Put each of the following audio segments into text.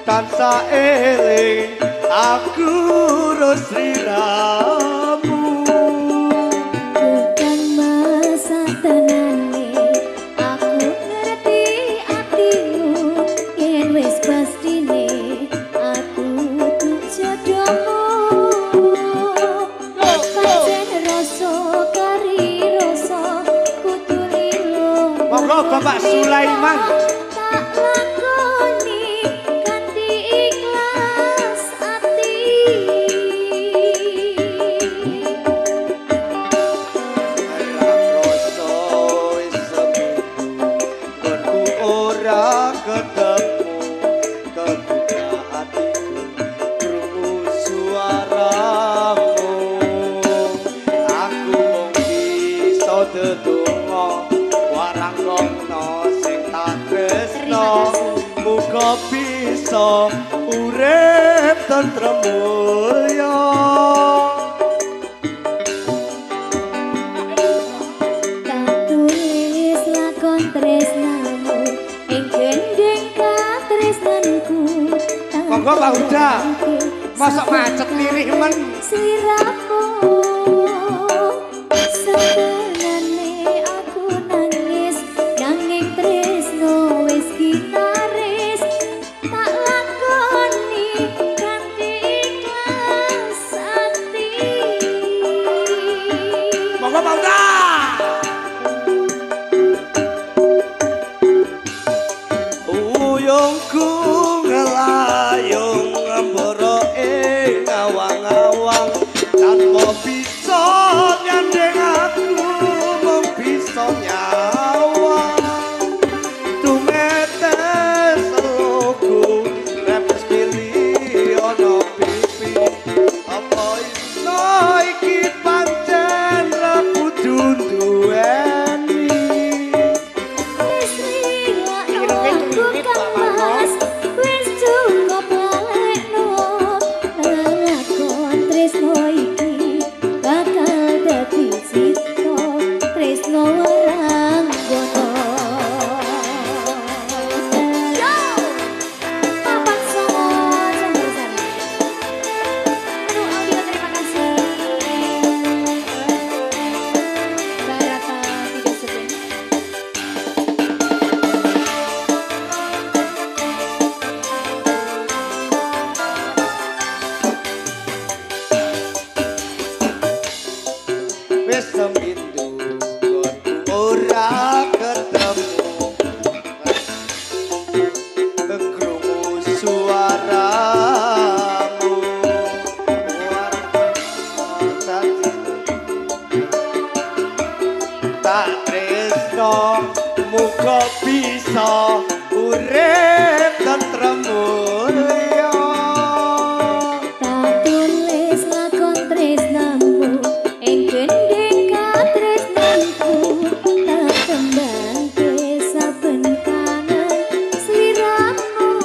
Tansah eling aku sliramu. Bukan masa tenane aku ngerti atimu, yen wis pastine aku kudu jodohmu. Pancen rasa kari rasa kudu lilo. Monggo Bapak Sulaiman. Tak lakoni kanthi ikhlas ati. Ora krasa wis seminggu nggonku ora ketemu, kebuka hatiku krungu suaramu. Aku mung bisa dedonga warang kono sing tak tresno, muga bisa urip tentrem mulya. Tak tulis lakon tresnamu ing gendheng katresnanku. Monggo Pak Huda. Mosok macet lirih men. Sliramu senengane aku nangis, nanging tresno wis kinaris. Tak lakoni kanthi ikhlas ati. Monggo Pak Huda. Uyungku ngelayung ngembara ing awang-awang, tanpa bisa nyandeng aku mung bisa nyawang. Tumetes logo repes pilih ana pipi, apa iso iki pancen ra kudu duweni. Wis lilakno aku Kang Mas, wis cukup lalekno. Lelakon tresno iki bakal dadi crita tresno waranggono. Yo! Papat songo campursari. Aduh, audio terima kasih. Barata 3 Sugeng. Wis seminggu nggonku ora ketemu, krungu suaramu. Tak tresno muga bisa urip tentrem mulya. Tak tulis lakon tresnamu ing gendheng katresnanku, tak tembangke saben kangen sliramu.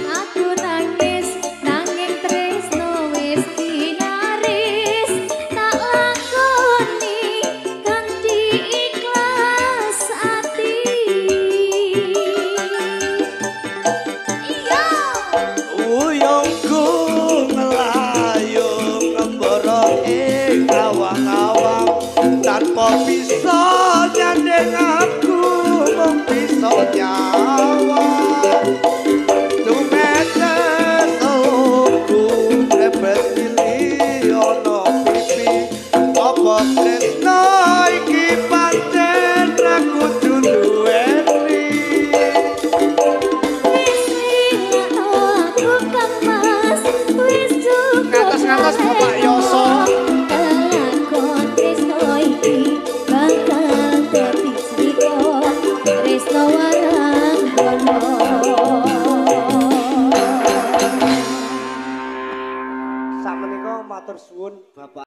Aku nangis nanging tresno wis kinaris, tak lakoni kanthi ikhlas ati. Iya. Uyungku ngelayung ngembara ing awang-awang, tanpa bisa nyandeng aku mung bisa nyawang. Tumetes logo rebes pilih ana pipi, apa tresno iki pancen ra kudu duweni. Wis lilakno aku Kang Mas, wis cukup Ngatos-ngatos Bapak Yoso. Lakon tresno iki bakal dadi crita tresno waranggono. Sakmenika matur suwun Bapak.